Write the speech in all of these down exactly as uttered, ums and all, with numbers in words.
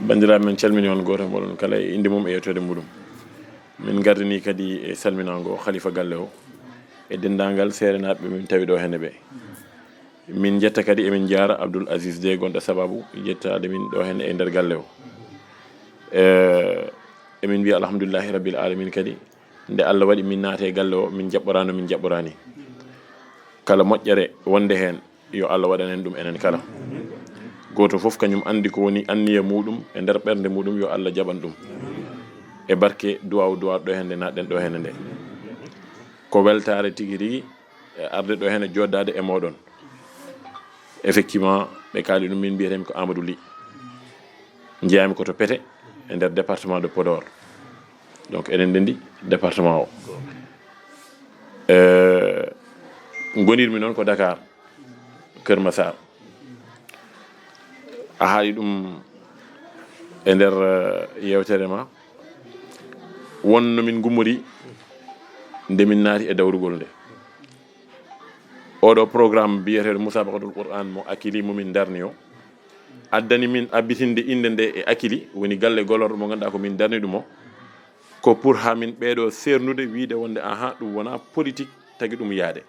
Banndiraaɓe, min calmini on gooto e mooɗon kala e innde mum e yewteede muɗum. Min ngardini kadi e salminaango Khalifa galle o e denndaangal seerenaaɓe ɓe min tawi ɗo henne ɓe. Min njetta kadi, emin njaara Abdoul Aziz Dey gonɗo sababu jettaade min ɗo henne e nder galle o. Eh, emin mbiya alhamdulillahi rabbil alamin kadi, nde Allah waɗi min naate e galle o, min jaɓɓoraano, min jaɓɓoraani. Kala moƴƴere wonde heen, yo Allah waɗan en ɗum enen kala. Gooto fof kañum anndi ko woni anniya muɗum e nder ɓernde muɗum, yo Allah jaɓan ɗum. E barke duwaaw duwaaw ɗo hende naɗɗen ɗo hende nde. Ko weltaare tigi rigi e arde ɗo hene jooɗdaade e mooɗon. Effectivement, ɓe kaali ɗum, min mbiyetemi ko Amadou Ly. Njeyaami ko to Pete e nder département de Podor. Donc, eɗen ndendi département o. Eh, ngonirmi noon ko Dakar, Kër Massar. A haali ɗum e nder, eh, yewtere ma. Wonno min ngummori nde min naati e dawrugol nde. Oɗo programme biyeteeɗo Musabaqatul Qur'an mo Akili mo min darni o, addani min abbitinde innde nde e Akili, woni galle golorɗo mo ngannduɗaa ko min darni ɗum o. Ko pour haa min ɓeeɗo seerndude, wiide wonde, aha, ɗum wonaa politique tagi ɗum yaade.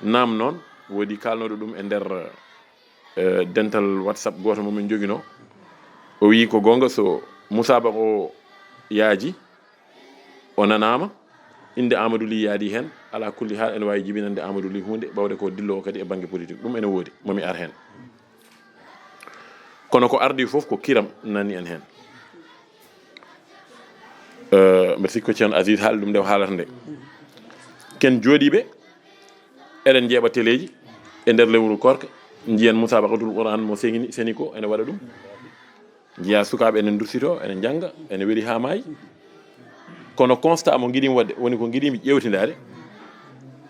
Naam noon, woodi kaalnooɗo ɗum e nder, eh, dental WhatsApp gooto mo min njoginoo. O wiyi ko goonga, so musaabaqa o yaaji, o nanaama, innde Amadou Ly yaadi heen, alaa kulli haal ene waawi jibinande Amadou Ly huunde, ɓawde ko dilloowo kadi e bannge politique. Ɗum ene woodi, mo mi ar heen. Kono ko ardi fof ko kiram nani en heen. Eh, mbeɗa sikki ko Ceerno Aziz haali ɗum nde o haalata nde. Ken jooɗiiɓe, eɗen njeeɓa teleeji e nder lewru koorka, njiyen Musabaqatul Qur'an mo seni, seni ko ene waɗa ɗum. Njiya sukaaɓe ene ndursito, ene njannga, ene weli haa maayi. Kono constat mo ngiɗimi waɗde, woni ko ngiɗimi ƴeewtindaade.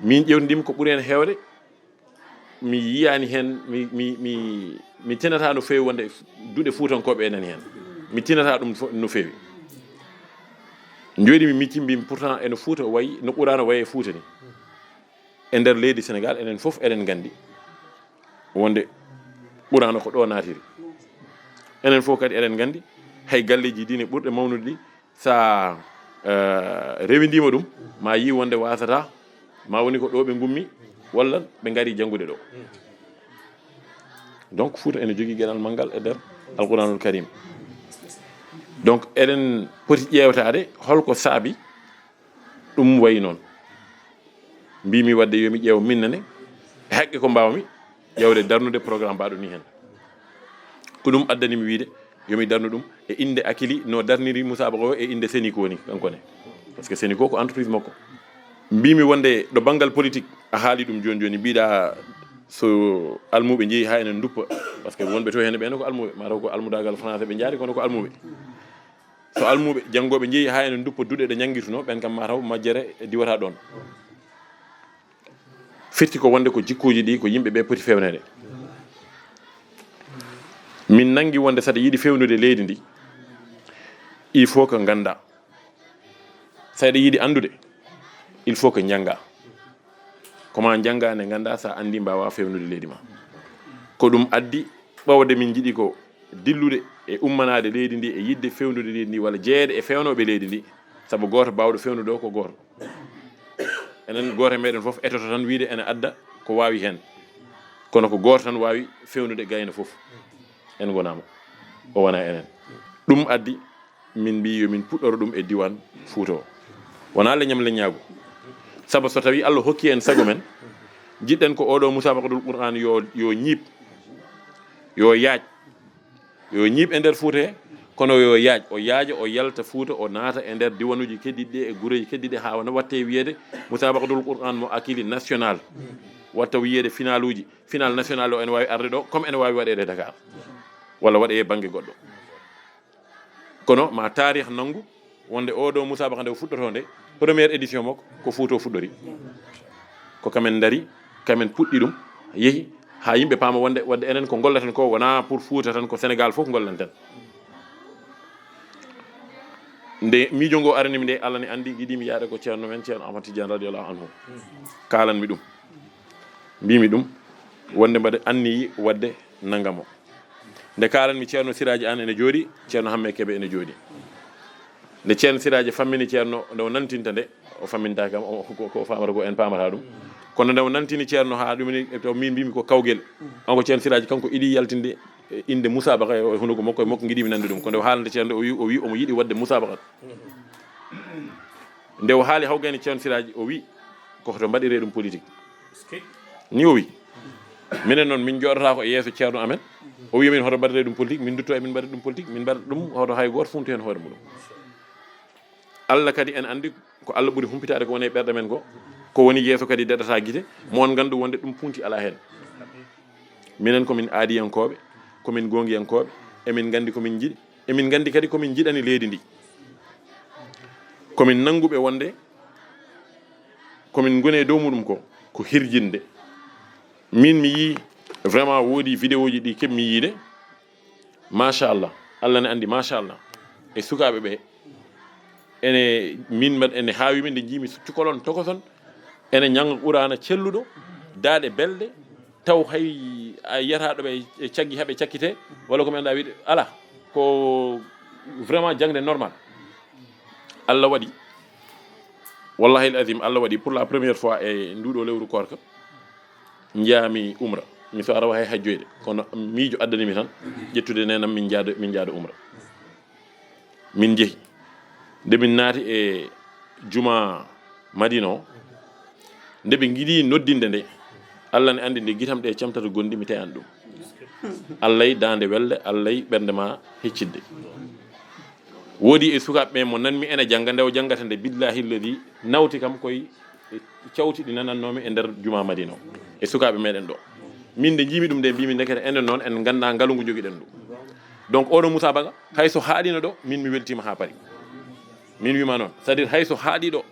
Min ƴeewtindimi ko ɓuri heen heewde, mi yiyaani heen, mi, mi, mi, mi tinata no feewi wonde duɗe fuutankooɓe e nani heen. Mi tinata ɗum fo-, no feewi. Njooɗi mi micci, mbimi pourtant eno Fuuta wayi, no Qur'aana wayi e Fuuta ni. E nder leydi Senegal, enen fof eɗen nganndi wonde Qur'aana ko ɗo naatiri. Enen fof kadi eɗen nganndi hay galleeji diine ɓurɗe mawnude ɗi, sa, eh, rewindiima ɗum, ma yi wonde wasata, ma woni ko ɗo ɓe ngummi, walla ɓe ngari janngude ɗo. Donc, Fuuta ene jogii geɗal manngal e nder Alquranul Karim. Donc, eɗen poti ƴeewtaade holko saabi ɗum wayi noon. Mbimi waɗde yo mi ƴeew min nane, e haqqe ko mbaawmi ƴeewde darnude programme mbaɗo ni heen. Ko ɗum addani mi wiide yo mi darnu ɗum e innde Akili no darniri musaabaqa o e innde Senico ni, kanko ne. Parce que Senico ko entreprise makko. Mbimi wonde ɗo banngal politique, a haali ɗum jooni jooni, mbiɗa so almuɓe njeyi haa ene nduppa, parce que wonɓe to heen ɓe ko almuɓe, mataw ko almudaagal français ɓe njaari, kono ko almuɓe. So almuɓe, janngooɓe njeyi haa ene nduppa duɗe ɗe njanngitunoo, ɓen kam mataw majjere diwata ɗoon. Firti ko wonde ko jikkuuji ɗi, ko yimɓe ɓe poti feewneede. Min nanngi wonde saɗa yiɗi feewnude leydi ndi, il faut que ngannda. Saɗa yiɗi anndude, il faut que njannga. Ko ma njannga nde ngannda, sa anndi, mbawa feewnude leydi ma. Ko ɗum addi, ɓawde min njiɗi ko dillude e ummanaade leydi ndi e yiɗde feewnude leydi ndi, walla jeyeede e feewnooɓe leydi ndi, sabu gooto baawɗo feewnude o ko gooto. Enen gooto e meɗen fof etoto tan wiide ene adda ko waawi heen. Kono ko gooto tan waawi feewnude gayna fof. En ngonaama. O wona enen. Ɗum addi min mbi yo min puɗɗoro ɗum e diwan Fuuta o. Wona leñam leññaagu. Sabu so tawi Allah hokki en sago men, jiɗɗen ko oɗo musabaqatul Qur'an yo, yo ñiiɓ, yo yaaƴ, yo ñiiɓ e nder Fuuta he, kono yo yaaƴ, o yaaja, o yalta Fuuta, o naata e nder diwanuuji keddiɗi ɗi e gureeji keddiɗi ɗi, haa wona watte wiyeede musabaqatul Qur'an mo Akili national, watta wiyeede finaluuji, final national o ene waawi arde ɗo, comme ene waawi waɗeede Dakar, walla waɗe e bannge goɗɗo. Kono ma taarih nanngu wonde oɗo musabaka nde o fuɗɗotoo nde, première édition makko ko Fuuta o fuɗɗori. Ko kamen ndari, kamen puɗɗi ɗum, yehi haa yimɓe paama wonde, wonde enen ko ngollaten ko wonaa pour Fuuta tan, ko Sénégal fof ngollaten. Nde miijo ngo aranimi nde, Allah ne anndi, giɗimi yaade ko Ceerno men, Ceerno Ahmad Tidiane radiyallahu anhu. Kaalanmi ɗum. Mbimi ɗum wonde mbaɗa anniyi waɗde nanngam o. Nde kaalanmi Ceerno Siraaji Aan ene jooɗi, Ceerno Hamme Kebe ene jooɗi. Nde Ceerno Siraaji fammini Ceerno, nde o nantinta nde, o famminta kam, o, ko, ko o faamata ko en paamata ɗum. Kono nde o nantini Ceerno haa ɗum ni, to min mbimi ko kawgel. On ko Ceerno Siraaji kanko iɗi yaltinde, e, innde musaabaqa e hunuko makko, e makko ngiɗimi nande ɗum. Ko nde o haalanta Ceerno nde o wi, o wi omo yiɗi waɗde musaabaqa. Nde o haali Hawgayni Ceerno Siraaji, o wi, ko hoto mbaɗiree ɗum politique. Ni o wi. Minen noon, min njooɗotaako e yeeso Ceerno amen. O wi min hoto mbaɗiree ɗum politique, min ndutto e min mbaɗa ɗum politique, min mbaɗa ɗum hoto hay gooto funtu heen hoore muɗum. Allah kadi en anndi ko Allah ɓuri humpitaade ko woni e ɓerɗe men ko, ko woni yeeso kadi daɗata gite, mo on nganndu wonde ɗum funti alaa heen. Minen ko min aadiyankooɓe, ko min goongiyankooɓe, emin nganndi ko min njiɗi, emin nganndi kadi ko min njiɗani leydi ndi. Ko min nannguɓe wonde ko min ngoni e dow muɗum ko, ko hirjinde. Min mi yii vraiment woodi vidéo ji ɗi keɓmi yiide, machallah, Allah ne anndi machallah, e sukaaɓe ɓe, ene min mbaɗ-, ene haawi min nde njiimi cukalon tokoson, ene ñanga quraana celluɗo, daaɗe belɗe, taw hay a yiyata ɗo ɓe e caggi haɓe cakkite, walla ko mi annda wiide, ala, ko vraiment jaŋde normal. Allah waɗi, wallahi al azim, Allah waɗi pour la première fois e nduɗo lewru koorka, njaami umra. Mi so a rawa hay hajjoyde, kono miijo addani mi tan, ƴettude nenam min njaada, min njaada umra. Min njehi. Nde min naati e juma Madina o, nde ɓe ngiɗi noddinde nde, Allah ne anndi nde gitam ɗe camtata gonɗi, mi teyan ɗum. Allah daande welde, Allah ɓernde ma heccidde. Woodi e sukaaɓe ɓe mo nanmi ene jannga, nde o janngata nde, billahi alladi nawti kam koye cawti ɗi nanannoomi e nder juma Madina o. E sukaaɓe meɗen ɗo. Min nde njiimi ɗum nde, mbimi ndekete enen noon en ngannda ngalu ngu njogiɗen ndu. Donc oɗo musaabaqa, hay so haaɗino ɗo, min mi weltiima haa Paris. Min wima noon, c'est-à-dire hay so haaɗi ɗo,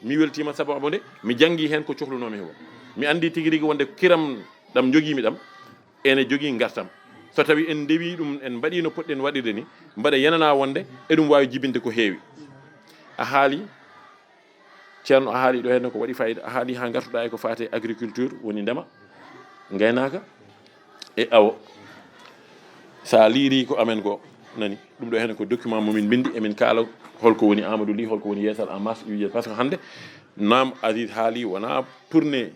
mi weltiima sababu nde mi janngi heen ko cohlunoomi heen. Mi anndi tigi rigi wonde kiram ɗam njogiimi ɗam, ene jogii ngartam. So tawi en ndewi ɗum, en mbaɗi no poɗɗen waɗirde ni, mbaɗa yenana wonde eɗum waawi jibinde ko heewi. A haali, Ceerno, a haali ɗo heen ko waɗi fayida, a haali haa ngartuɗaa e ko faati e agriculture, woni ndema, ngaynaaka, e awo. So a liiri ko amen ko, nani, ɗum ɗo heen ko document mo min mbindi, emin kaala holko woni Amadou Ly, holko woni Yeesal en marche, U J S, parce que hannde, naam, Aziz haali wonaa tournée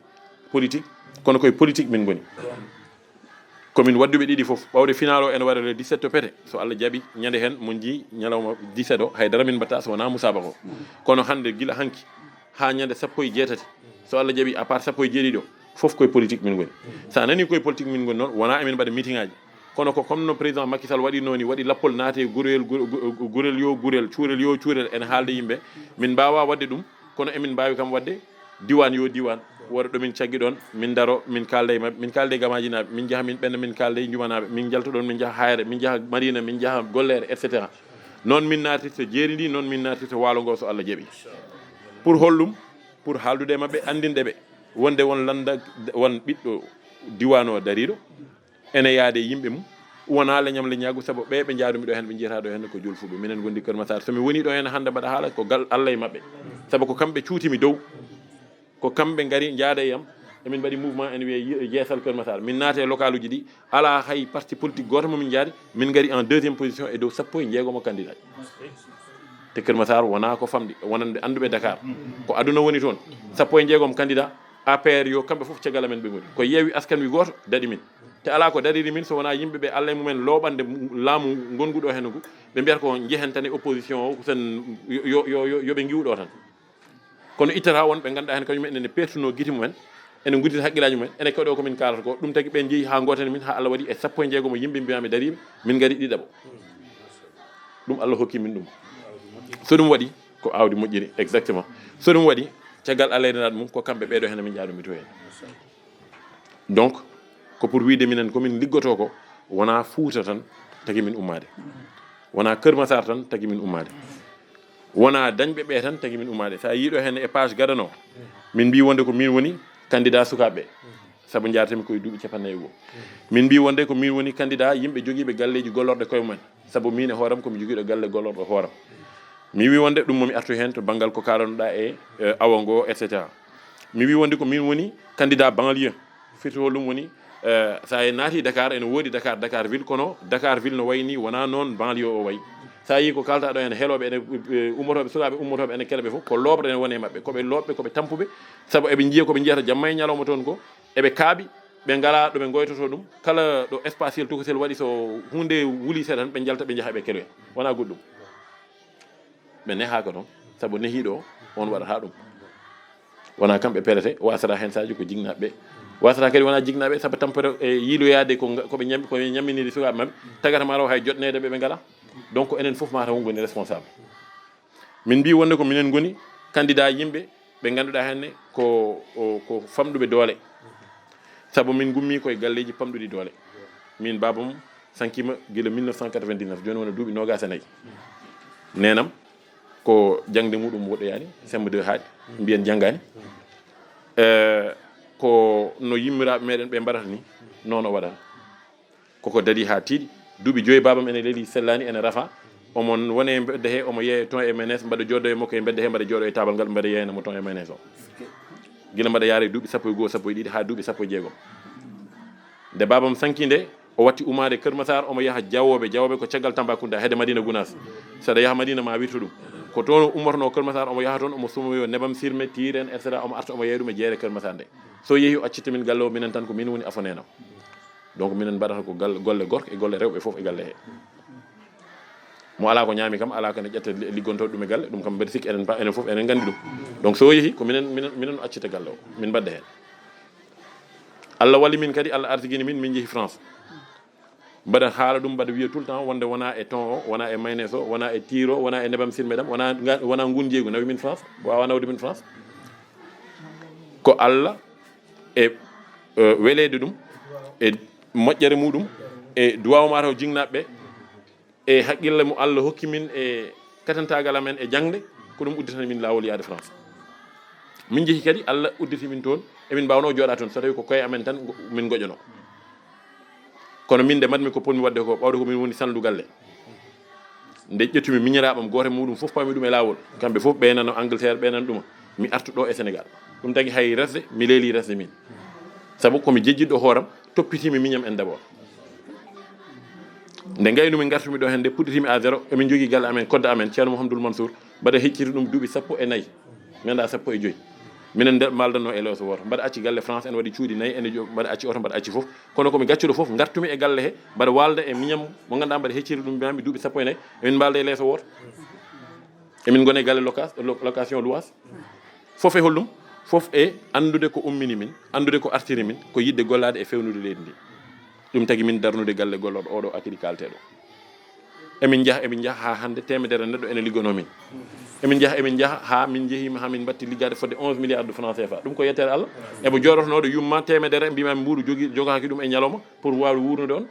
politique, kono koye politique min ngoni. Ko min wadduɓe ɗiɗi fof, ɓawde final o ene waɗa le dix-sept to Pete. So Allah jaɓi, ñande heen, mon nji ñalawma dix-sept o, hay dara min mbatta so wonaa musaabaqa o. Kono hannde, gila hanki haa ñande sappo e jeetati, so Allah jaɓi, à part sappo e jeeɗiɗi o, fof koye politique min ngoni. So a nanii koye politique min ngoni noon, wonaa emin mbaɗa meeting aji. Kono ko comme no président Macky Sall waɗi noon ni, waɗi lappol naate gurel, gu-, gu-, gurel yo gurel, cuurel yo cuurel, ene haalda yimɓe. Min mbaawaa waɗde ɗum, kono emin mbaawi kam waɗde diiwaan yo diiwaan. Wooda ɗo min caggi ɗoon, min ndaro, min kaalda e maɓɓe, min kaalda e Gamaajinaaɓe, min njaha min ɓenna, min kaalda e Njumanaaɓe, min njalta ɗoon, min njaha Haayre, min njaha Mariina, min njaha Golleere, et cetera. Noon min naatirta Jeeri ndi, noon min naatirta Waalo ngo, so Allah jaɓi. Pour holɗum? Pour haaldude e maɓɓe, anndinde ɓe wonde won lannda, won ɓiɗɗo diiwaan o dariiɗo, ene yaade e yimɓe mum, wonaa leñam leñaagu, sabu ɓe ɓe njaadumi ɗo heen, ɓe njiyata ɗo heen ko julfuɓe. Minen ngondi Kër Massar. So mi woni ɗo heen hannde mbaɗa haala, ko gal Allah e maɓɓe. Sabu ko kamɓe cuutimi dow. Ko kamɓe ngari njaada e am, emin mbaɗi mouvement ene wiyee Ye-, Yeesal Kër Massar. Min naati e local uji ɗi, alaa hay parti politique gooto mo min njaadi, min ngari en deuxième position e dow sappo e jeegom candidat. Te Kër Massar wonaa ko famɗi, wonande annduɓe Dakar. Ko aduna woni toon. Sappo e jeegom candidat, A P R yo kamɓe fof caggal amen ɓe ngoni. Ko Yewwi Askan Wi gooto daɗi min. Te alaa ko dariri min so wonaa yimɓe ɓe Allah e mumen looɓande laamu ngonngu ɗo heen ngu. Ɓe mbiyata ko njehen tan e opposition o, tan yo, yo, yo, yo, yo ɓe ngiwu ɗo tan. Kono ittata won ɓe ngannduɗaa heen kañum en ene pertunoo gite mumen, ene nguddita hakkillaaji mumen, ene keɗoo ko min kaalata ko. Ɗum tagi ɓe njehi haa ngootani min, haa Allah waɗi e sappo e jeegom yimɓe mbiyaami dariiɓe, min ngari ɗiɗaɓo. Ɗum Allah hokki min ɗum. So ɗum waɗi, ko aawdi moƴƴiri, exactement. So ɗum waɗi, caggal Allah e nenaaɗo mum, ko kamɓe ɓeeɗo heen min njaadumi to heen. Donc, ko pour wiyde minen ko min liggotoo ko, wonaa Fuuta tan tagi min ummaade. Wonaa Kër Massar tan tagi min ummaade. Wonaa dañɓe ɓe tan tagi min ummaade. So a yii ɗo heen e page gadano, min mbii wonde ko min woni candidat sukaaɓe ɓe. Sabu njaaratemi ko e duuɓi cappannayi e goo. Min mbii wonde ko min woni candidat yimɓe jogiiɓe galleeji gollorɗe koye mumen. Sabu min e hooram ko mi jogiiɗo galle gollorɗo hooram. Mi wii wonde ɗum mo mi artu heen to banngal ko kaalanoɗaa e, e awo ngo, et cetera. Mi wii wonde ko min woni candidat banlieue. Firti holɗum woni Eh, so a naati Dakar, ene woodi Dakar, Dakar ville, kono Dakar ville no wayi ni, wonaa noon banlieue o wayi. So a yii ko kaaltaa ɗo, ene heelooɓe, ene, eh, ummotooɓe, sukaaɓe ummotooɓe, ene kele ɓe fof, ko looɓre ene woni e maɓɓe, ko ɓe looɓɓe, ko ɓe tampuɓe, sabu eɓe njiya ko ɓe njiyata jamma e ñalawma toon ko, eɓe kaaɓi, ɓe ngalaa ɗo ɓe ngoytotoo ɗum, kala ɗo espace yel tokosel waɗi, so huunde wuli seeɗa tan, ɓe njalta, ɓe njaha, ɓe keloya. Wonaa goɗɗum. Ɓe nehaaka toon, sabu nehiiɗo o, on waɗata ɗum. Wonaa kamɓe pelete, wasata heen saaji ko jinnaaɓe. Wasata kadi wonaa jinnaaɓe, sabu tampere e yiiloyaade ko nga-, ko ɓe ñam-, ko ɓe ñamminiri sukaaɓe maɓɓe, tagata maa taw hay jotneede ɓe, ɓe ngalaa. Donc, enen fof maa taw ngoni responsable. Min mbii wonde ko minen ngoni candidat yimɓe ɓe ngannduɗaa heen ne ko, o, ko famɗuɓe doole. Sabu min ngummii koye galleeji pamɗuɗi doole. Min baabam sankiima gila mille neuf cent quatre-vingt-dix-neuf, jooni wona duuɓi noogaas e nayi. Neenam ko jaŋde muɗum woɗɗoyaani, C M deux haaɗi, mbiyen janngaani. Eh, ko no yimmiraaɓe meɗen ɓe mbaɗata ni, noon o waɗata. Koko daɗi haa tiiɗi. Duuɓi joyi baabam ene leli, sellaani, ene rafa. Omo wone e mbedda he, omo yeeya ton e M N S, mbaɗa jooɗo e makko e mbedda he, mbaɗa jooɗo e taabal ngal, mbaɗa yeeyana mo ton e M N S o. Gila mbaɗa yaara e duuɓi sappo e goo, sappo e ɗiɗi haa duuɓi sappo e jeegom. Nde baabam sanki nde, o watti umaade Kër Massar, omo yaha Jawooɓe. Jawooɓe ko caggal Tambacounda, heede Madina Gounass. Saɗa yaha Madina ma wirtu ɗum. Ko toon o ummotonoo Kër Massar, omo yaha toon, omo sumoyo nebam sirme, tiiren, et cetera. Omo arta, omo yeeya ɗum e jeere Kër Massar nde. So yehi, o accitta min galle o, minen tan ko min woni afo neenam. Donc, minen mbaɗata ko gal-, golle gorko e golle rewɓe fof e galle he. Mo alaa ko ñaami kam, alaa ko ne ƴetta li-, liggontoo ɗum e galle, ɗum kam mbeɗa sikki enen pa-, enen fof enen nganndi ɗum. Donc, so o yehi, ko minen, minen, minen o accitta galle o, min mbadda heen. Allah walli min kadi, Allah arsigini min, min njehi France. Mbaɗa haala ɗum, mbaɗa wiya tout le temps wonde wonaa e ton o, wonaa e mayonnaise o, wonaa e tiir o, wonaa e nebam sirme ɗam, wonaa nga-, wonaa nguun njeeygu nawi min France, waawa nawde min France. Ko Allah e, e weleede ɗum, e moƴƴere muɗum, e duwaaw maa taw jinnaaɓe ɓe, e haqqille mo Allah hokki min, e katantaagal amen e jaŋde, ko ɗum udditani min laawol yahde France. Min njehi kadi, Allah udditi min toon, emin mbaawnoo jooɗaade toon, so tawii ko koye amen tan ngo-, min ngoƴanoo. Kono min, nde mbaɗmi ko potmi waɗde ko, ɓawde ko min woni salndu galle. Nde ƴettumi miñiraaɓe am, gooto e muɗum fof pami ɗum e laawol. Kamɓe fof ɓe nana Angleterre, ɓe nana ɗuma. Mi artu ɗo e Sénégal. Ɗum tagi hay resde, mi leeli resde min. Sabu ko mi jejjitɗo hooram, toppitiimi miñam en d'abord. Nde ngaynumi, ngartumi ɗo heen, nde puɗɗitiimi à zéro, emin njogii galle amen, kodda amen, Ceerno Mouhamadoul Mansour, mbaɗa hecciri ɗum duuɓi sappo e nayi. Mi anndaa sappo e joyi. Minen nder maaldanno e leeso wooto. Mbaɗa acci galle France, ene waɗi cuuɗi nayi, ene jo-, mbaɗa acci oto, mbaɗa acci fof. Kono ko mi gaccuɗo fof, ngartumi e galle he, mbaɗa waalda e miñam mo ngannduɗaa mbaɗa hecciri ɗum, mbaɗa mi duuɓi sappo e nayi. Emin mbaalda e leeso wooto. Emin ngona e galle loca-, lo-, location, luwaas. Fof e hollum? Fof e anndude ko ummini min, anndude ko artiri min, ko yiɗde gollaade e feewnude leydi ndi. Ɗum tagi min darnude galle gollooɗo oɗo akidi kaalteeɗo. Emin njaha, emin njaha haa hannde teemedere neɗɗo ene liggonoo min. Emin njaha, emin njaha haa min njehiima haa min mbatti liggaade fodde onze milliards de francs C F A. Ɗum ko yettere Allah. Ebo jooɗotonooɗo yumma teemedere, mbiyma mbuuɗu jogi, jogaaki ɗum e ñalawma pour waawde wuurnude on.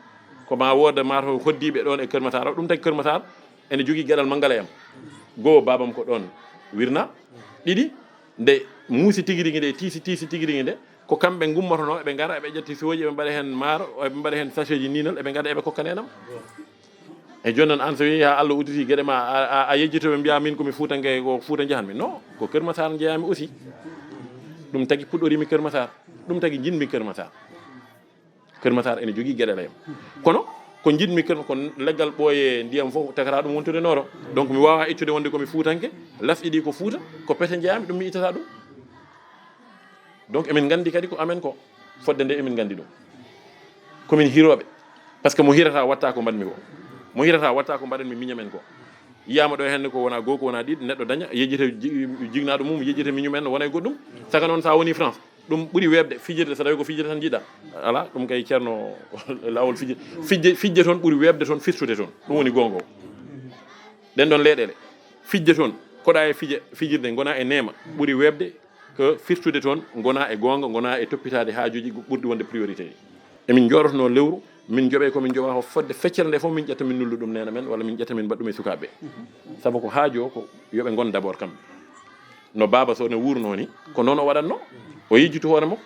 Ko ma wooda ma to hoddiiɓe ɗoon e Kër Massar. Ɗum tagi Kër Massar ene jogii geɗal manngal e am. Goo, baabam ko ɗoon wirna. Ɗiɗi, nde muusi tigi rigi nde, tiisi, tiisi tigi rigi nde, ko kamɓe ngummotonoo, eɓe ngara, eɓe ƴetta siwooji, eɓe mbaɗa heen maaro, eɓe mbaɗa heen sachet ji niinal, eɓe ngada, eɓe kokka neenam. E jooni noon, aan so yehi haa Allah udditi geɗe ma, a, a, a yejjito, ɓe mbiya min ko mi Fuutanke, ko Fuuta njahanmi. Non, ko Kër Massar njeyaami aussi. Ɗum tagi puɗɗoriimi Kër Massar. Ɗum tagi njiɗmi Kër Massar. Kër Massar ene jogii geɗe leyam. Kono ko njiɗmi Kër, ko leggal ɓooye ndiyam fof tagata ɗum wontude nooro. Donc, mi waawaa ittude wonde ko mi Fuutanke, lasɗi ɗi ko Fuuta, ko pete njeyaami, ɗum mi ittata ɗum. Donc, emin nganndi kadi ko amen ko, fodde nde emin nganndi ɗum. Ko min hirooɓe. Par ce que mo hirata watta ko mbaɗmi ko. Mo hirata watta ko mbaɗanmi miñam en ko. Yiyaama ɗo heen ko wona goo, ko wona ɗiɗi, neɗɗo daña, yejjita ji-, jignaaɗo mum, yejjita miñum en, wona e goɗɗum. Saka noon, so a woni France, ɗum ɓuri weeɓde fijirde, so tawi ko fijirde tan njiɗa. Alaa, ɗum kay Ceerno, laawol fijirde. Fijje, fijje toon ɓuri weeɓde toon, firtude toon. Ɗum woni goonga o. Ɗen ɗon leyɗeele, fijje toon, koɗa e fije, fijirde, ngona e neema, ɓuri weeɓde ko firtude toon, ngona e goonga, ngona e toppitaade haajuuji ɓurɗi wonde priorité ɗi. Emin njooɗotonoo lewru, min njoɓee ko min njoɓaa ko fodde feccere nde fof, min ƴetta min nullu ɗum neene men, walla min ƴetta min mbaɗa ɗum e sukaaɓe ɓe. Sabu ko haaju o ko yo ɓe ngon d'abord kamɓe. No baaba so ne wuurnoo ni, ko noon o waɗatnoo. O yejjitu hoore makko.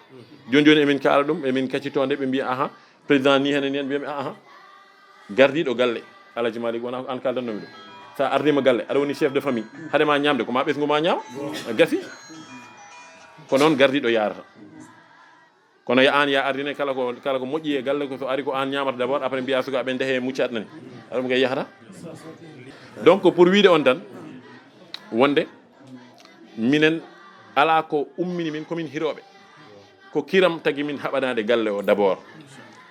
Jooni jooni emin kaala ɗum, emin kaccitoo nde ɓe mbiya, "Ahan, président ni hene ni," en mbiyami, "Ahan, gardiiɗo galle." Alhaji Malick, wona ko aan kaaldannomi ɗum. So a ardiima galle, aɗa woni chef de famille. Hade ma ñaamde, ko ma ɓesngu ma ñaama. Gasi. Ko noon gardiiɗo yaarata. Kono ya an ya ardine kala ko, kala ko moƴƴi e galle ko so ari ko an ñamata d'abord, après mbiya sukaɓe ndehe muccat nani. Aɗum kay yahata. Donc pour wiide on tan, wonde minen ala ko ummini min, komin hiroɓe. Ko kiram tagi min haɓanade galle o d'abord.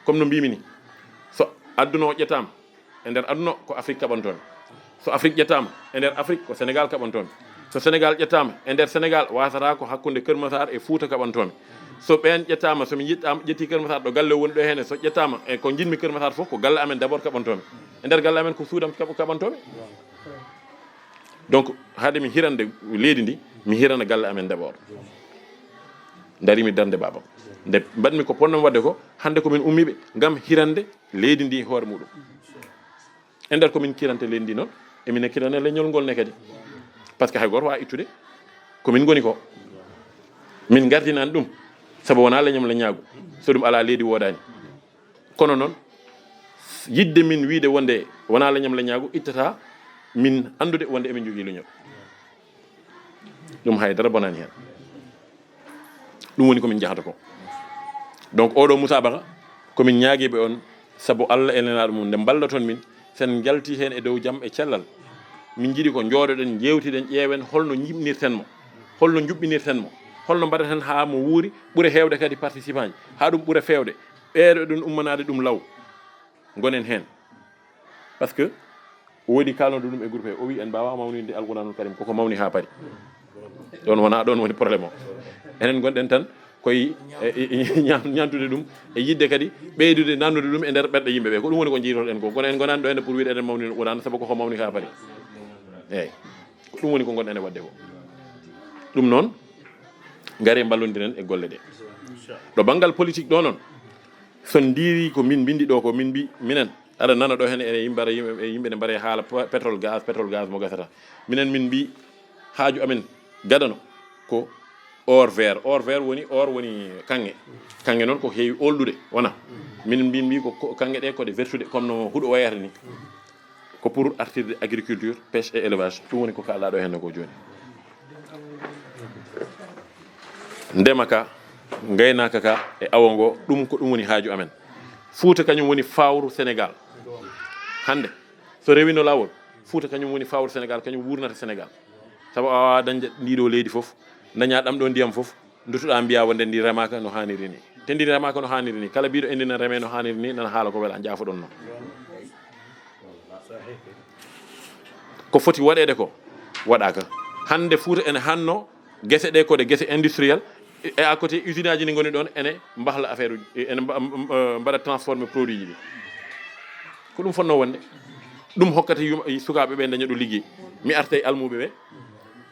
Comme no mbimi ni, so adduno o ƴettama, e nder aduna ko Afrique kaɓantomi. So Afrique ƴettama, e nder Afrique ko Sénégal kaɓantomi. So Sénégal ƴettama, e nder Sénégal wasata ko hakkunde Kër Massar e Fouta kaɓantomi. So ɓen ƴettama, so mi ƴettama, ƴetti Kër Massar ɗo galle woni ɗo henne, so ƴettama e ko jinmi Kër Massar fof ko galle amen d'abord kaɓantomi. E nder galle amen ko suudam kaɓ-, kaɓantomi. Donc haade mi hirande leydi ndi, mi hirana galle amen d'abord. Dari mi darnde babam. Nde mbaɗmi ko ponnomi wadde ko, hande ko min ummiɓe ngam hirande leydi ndi hoore muɗum. E nder ko min kirante leydi ndi noon, e min kirane leñol ngol ne kadi. Par ce que hay goto wawa ittude ko min ngoni ko. Min gardinani ɗum, sabu wona leñam leñagu. So ɗum ala leydi wodani. Kono noon, yidde min wiide wonde wona leñam leñagu ittata min andude wonde emin jogii leñol. Ɗum hay dara bonani hen. Ɗum woni ko min jahata ko. Donc oɗo musabaka, ko min ñaagiiɓe on, sabu Allah e Nelaaɗo mum, nde mballaton min, sen njalti hen e dow jam e cellal. Min njiɗi ko njooɗoɗen, njeewtiɗen, ƴeewen holno njiɓnirten mo, holno njuɓɓinirten mo, holno mbaɗaten haa mo wuuri, ɓure heewde kadi participant ji, haa ɗum ɓura feewde. Ɓeeɗo ɗum ummanaade ɗum law, ngonen hen. Par ce que o woodi kalnoɗo ɗum e groupe he, o wi en mbawa mawninde Alquranul Karim, koko mawni ha paari. Ɗon wona, ɗon woni problème o. Enen gonɗen tan koye, e, e, e, ñaan-, ñaantude ɗum, e yidde kadi ɓeydude nannude ɗum e nder ɓerɗe yimɓe ɓe. Ko ɗum woni ko jiidotoɗen ko. Kono en gonani ɗo henne pour wiide eɗen mawnina Alquran, sabu koko mawni ha paari. Eyyi. Ko ɗum woni ko gonɗen e wadde ko. Ɗum noon, ngare mballodiren e golle ɗe. Ɗo banngal politique ɗo noon, so ndiiri ko min mbindi ɗo, ko min mbi, minen, aɗa nana ɗo henne ene yimɓe, yimɓe, yimɓe ne mbaɗa haala po-, pétrole, gaz, pétrole, gaz mo gasata. Minen min mbi haaju amen gadano ko or vert. Or vert woni, or woni kanŋe. Kanŋe noon ko heewi olɗude, wona? Min mbi, mbi ko, ko kanŋe ɗe ko ɗe vertude, comme no huɗo wayata ni. Ko pour artirde agriculture, pêche et élevage. Ɗum woni ko kaalɗaa ɗo henne ko jooni. Ndema ka, ngaynaaka ka e awo ngo, ɗum ko ɗum woni haaju amen. Fuuta kañum woni fawru Sénégal. Hannde, so rewino laawol, Fuuta kañum woni fawru Sénégal, kañum wurnata Sénégal. Sabu a waawaa dañde ndiɗo leydi fof, daña ɗam ɗo ndiyam fof, ndutuɗaa mbiya wonde ndi remaaka no haaniri ni. Te ndi remaaka no haaniri ni, kala biɗo indi na reme no haaniri ni, nana haala ko wela, jaafoɗon noon. Ko foti waɗeede ko, waɗaaka. Hannde Fuuta ene hanno gese ɗe ko ɗe gese industriel, e à côté usine aji ɗi ngoni ɗon ene mbahla affaire uji, ene mba-, mba-, mbaɗa transformé produit ji ɗi. Ko ɗum fotno wonde. Ɗum hokkata yum-, sukaaɓe ɓe daña ɗo liggey. Mi arta e almuɓe ɓe.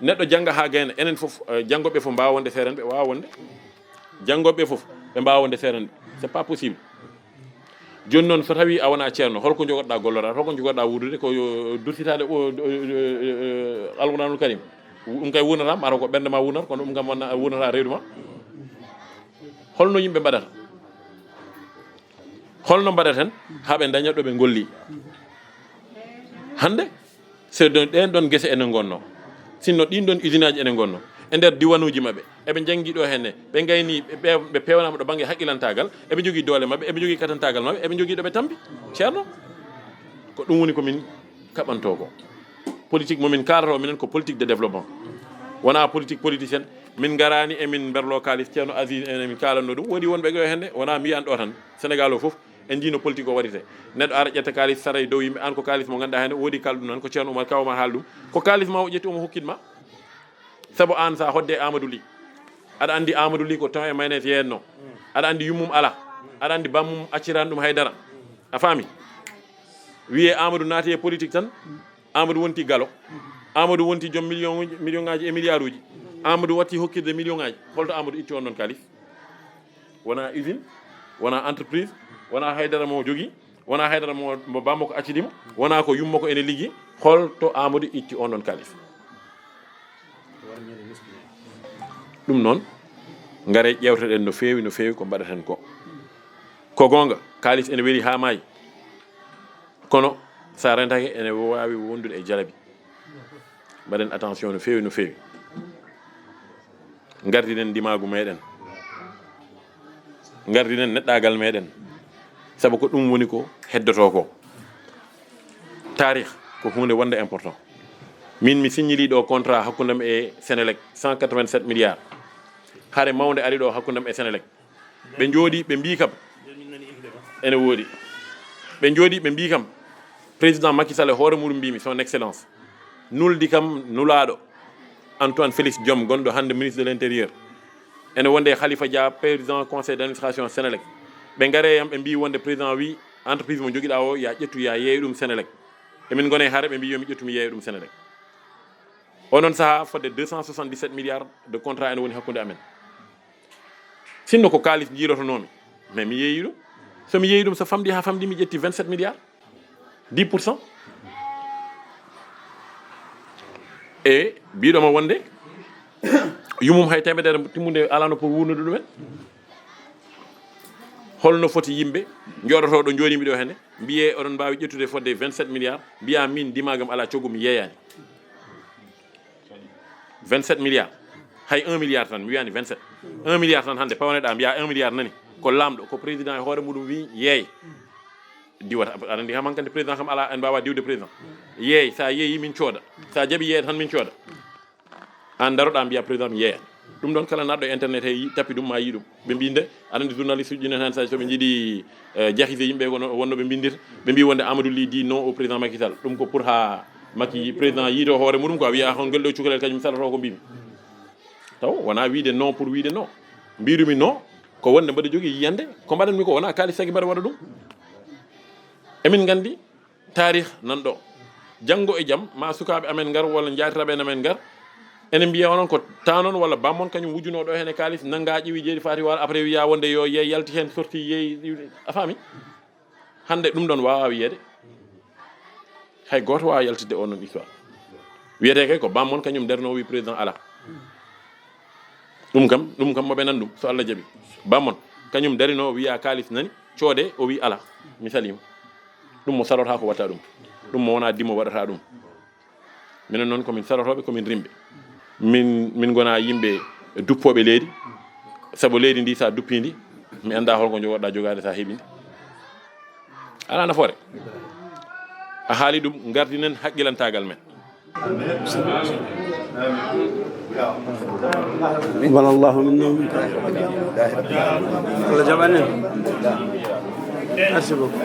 Neɗɗo jannga haa gayna, enen fof, eh, janngoɓe fof mbaawa wonde feerenɓe, waawa wonde. Janngoɓe fof ɓe mbaawa wonde feerenɓe. C'est pas possible. Jooni noon, so tawi a wona ceerno, holko jogorɗa golloraade, holko jogorɗa wuurdude? Ko yo durtitaade o, o, o, o, Alquranul Karim. Ɗum kay wurnata, mataw ko ɓernde ma wurnata, kono ɗum kam wona-, wurnata reedu ma. Holno yimɓe mbaɗata? Holno mbaɗaten haa ɓe daña ɗo ɓe ngolli? Hannde, so ɗon, ɗeen ɗon gese ene ngonno, sinno ɗiin ɗon usine aji ene ngonno e nder diwanuuji maɓɓe, eɓe njanngi ɗo henne, ɓe ngayni, ɓe, ɓe, ɓe peewnaama ɗo bannge haqqilantaagal, eɓe njogii doole maɓɓe, eɓe njogii katantaagal maɓɓe, eɓe njogii ɗo ɓe tampi. Ceerno, ko ɗum woni ko min kaɓantoo ko. Politique mo min kaalata o minen ko politique de développement. Wonaa politique politicien. Min ngaraani e min mberloo kaalis, Ceerno Aziz en, min kaalanno ɗum. Woodi wonɓe ɗo henne, wonaa mbiyan ɗo tan. Sénégal o fof, en njiino politique o waɗirte. Neɗɗo ara ƴetta kaalis, sara e dow yimɓe, an ko kaalis mo ngannduɗaa heen, woodi kaalɗum noon, ko Ceerno Oumar Kaba ma haal ɗum. Ko kaalis ma o ƴetti omo hokkit ma. Sabu an sa hodde Amadou Ly. Aɗa anndi Amadou Ly ko ton e mayonnaise yeeyatno. Aɗa anndi yummum ala. Aɗa anndi bammum accirani ɗum haydara. A faami? Wiye Amadou naati e politique tan. Amadou wonti galo. Amadou wonti joom million uji, million ngaji e milliard uji. Amadou watti hokkirde million ngaji. Holto Amadou itti on ɗon kaalis? Wona usine, wona entreprise, wona haydara mo jogii, wona haydara mo, mo bammo ko accidi mo, wona ko yummo ko ene liggi. Holto Amadou itti on ɗon kaalis? Ɗum noon, ngare ƴeewteɗen no feewi, no feewi ko mbaɗaten ko. Ko goonga, kaalis ene weli haa maayi. Kono so a rentake, ene waawi wondude e jalabi. Mbaɗen attention no feewi, no feewi. Ngardinen ndimaagu meɗen. Ngardinen neɗɗaagal meɗen, sabu ko ɗum woni ko heddoto ko. Taarih ko huunde wonde important. Min mi signili ɗo contrat hakkundam e Senelec, cent quatre-vingt-sept milliards. Hare mawnde ari ɗo hakkundam e Senelec. Ɓe njooɗi, ɓe mbii kam, ene woodi. Ɓe njooɗi, ɓe mbii kam, président Macky Sall e hoore muɗum mbimi, son excellence nuldi kam nulaaɗo Antoine Félix Diome, gonɗo hannde ministre de l'Intérieur, ene wonde e Khalifa Dia, président conseil d'administration Senelec. Ɓe ngare yam, ɓe mbii wonde président wi entreprise mo jogiɗa o, ya ƴettu, ya yeeyo ɗum Senelec. Emin ngone hare, ɓe mbii yomi ƴettu, mi yeeyo ɗum Senelec. Onon saha fodde deux cent soixante-dix-sept milliards de contrat ene woni hakkunde amen. Sinno ko kaalis jiirotonoomi, mais mi yeeyi ɗum. So mi yeeyi ɗum, so famɗi haa famɗi, mi ƴetti vingt-sept milliards, dix pour cent. E mbiɗoma wonde yumum hay temedere timmude alano pour wurnude ɗumen. Holno foti yimɓe jooɗoto ɗo, jooɗimi ɗo hende, mbiye oɗon mbaawi ƴettude fodde vingt-sept milliards, mbiya min dimagam ala coggu, mi yeeyani. Vingt-sept milliards, hay un milliard tan, mi wiyani vingt-sept. Un milliard tan hande pawneɗa, mbiya un milliard nani. Ko lamɗo, ko président e hoore muɗum wi yeey. Diwata, aɗa andi kam hankadi président kam ala, en mbawa diwde président. Yeey, sa yeeyi min cooda. Sa jaɓi yeeyde tan min cooda. An daroɗa mbiya président mi yeeyani. Ɗum ɗon kala naɗɗo internet he yi-, tappi ɗum ma yi ɗum. Ɓe mbi nde, aɗa andi journaliste uji ɗinen han, sa soɓe jiiɗi, eh, jahise yimɓe wonno, wonno ɓe mbindirta. Ɓe mbi wonde Amadou Ly dit non au président Macky Sall. Ɗum ko pour ha Macky président yiito hoore muɗum quoi, wiya hon gel ɗo cukalel kañum saloto ko mbimi. Taw wona wiide non pour wiide non. Mbiɗumi non ko wonde mbaɗa jogii yiyande, ko mbaɗanmi ko wona kaalis tagi mbaɗa waɗa ɗum. Emin nganndi taarih nan ɗo. Janngo e jam, ma sukaaɓe amen ngar walla njaatiraɓe en amen ngar, ene mbiya onon ko tanon walla bammon kañum wujjuno ɗo hene kaalis, nannga ƴeewi jeeri faati waalo, après wiya wonde yo yeey yalti heen sorti yeey, a faami? Hannde ɗum ɗon waawa wiyeede. Hay gooto waawa yaltidde o noon histoire. Wiyetee kay ko bammon kañum darno wi président ala. Ɗum kam, ɗum kam moɓe nan ɗum, so Allah jaɓi. Bammon kañum darino wiya kaalis nani, coode, o wi ala. Mi salima. Ɗum mo sarota ko watta ɗum. Ɗum mo wona dimo waɗata ɗum. Minen noon komin sarotooɓe, komin rimɓe. Min, min ngona yimɓe duppooɓe leydi, sabu leydi ndi sa duppindi, mi annda holko jogoɗa jogaade sa heɓindi. Ala nafoore. A haali ɗum, ngardinen haqqilantaagal men. Wala Allahu minna wa minkum. Allah jaɓan en. Merci beaucoup.